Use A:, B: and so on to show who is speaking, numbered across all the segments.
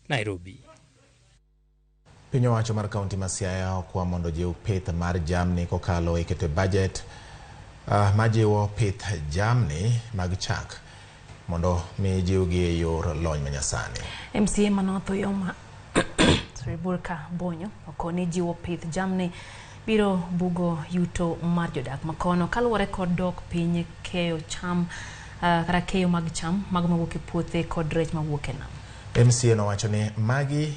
A: Nairobi.
B: Piny owacho mar kaunti ma Siaya okwa mondo jiw pith mar jamni kokalo e keto bajet majiwo pith jamni mag chak mondo mi jiwgi e yor lony manyasani.
C: MCA ma North Uyoma, sorry, Burka Bonyo okoni jiwo pith jamni biro bugo yuto mar jodak makono kaluwore kod dok piny keyo cham, kata keyo mag cham mago mawuok e puothe kod rech mawuok e nam.
B: MCA nowacho ni magi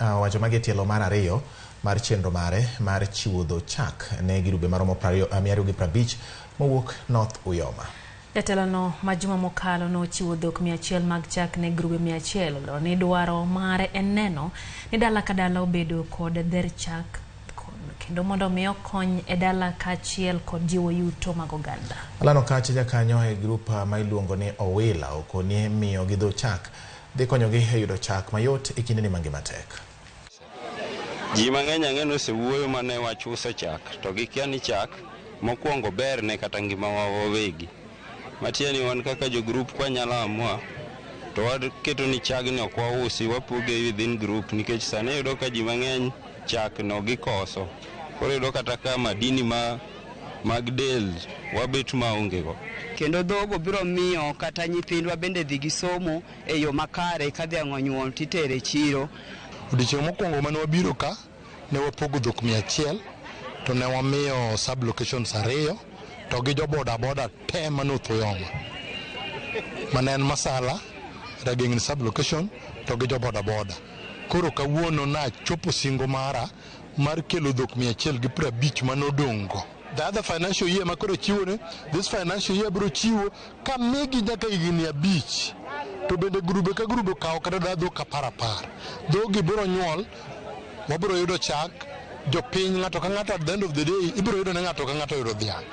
B: owacho magi e tielo mar 2 mar chenro mare mar chiwo dho chak ne girube maromo 250 mowuok North Uyoma.
C: Jatelo no ma juma mokalo nochiwo dhok 100 mag chak ne grube 100 olero ni dwaro mare en neno ni dala ka dala obedo kod dher chak kendo mondo mi okony e dala kaachiel kod jiwo yuto mag oganda.
B: Alano Kache, jakanyo e grup ma iluongo ni Owila, okoni miyo gi dho chak dhi konyogi e yudo chak mayot e kindeni mangima tek.
D: Ji mang'eny ang'e ni osewuoyo mana e wach uso chak to gikia ni chak mokwongo ber ne kata ngimawa wawegi. Matiende ni wan kaka jo group kwanyalo amua to waketo ni chagni ok wausi, wapoge within group, nikech sani iyudo ka ji mang'eny chak no gikoso. Koro iyudo kata ka madini ma mag del wabet maonge go.
E: Kendo dhogo biro miyo kata nyithindwa bende dhi gi somo e yo makare ka dhiang' onyuol titere e chiro.
F: Odiochieng' mokwongo mane wabiro ka, ne wapogo dhok 100 to ne wamiyo sub locations 2 to gi jo boda boda te mane Uyoma. Mane en Masala, Rageng'ni sub location to gi jo boda boda. Koro kawuono nachopo singo mara mar kelo dhok 150 manodong' go. The other financial year ma koro chiwo ne, this financial year biro chiwo ka migi nyaka higni 5. To bende grube ka grube okawo kata da dhok 10 10. Dhogi biro nyuol, wabiro yudo chak, jopiny ng'ato ka ng'ato at the end of the day ibiro yudo ni ng'ato ka ng'ato oyudo dhiang'.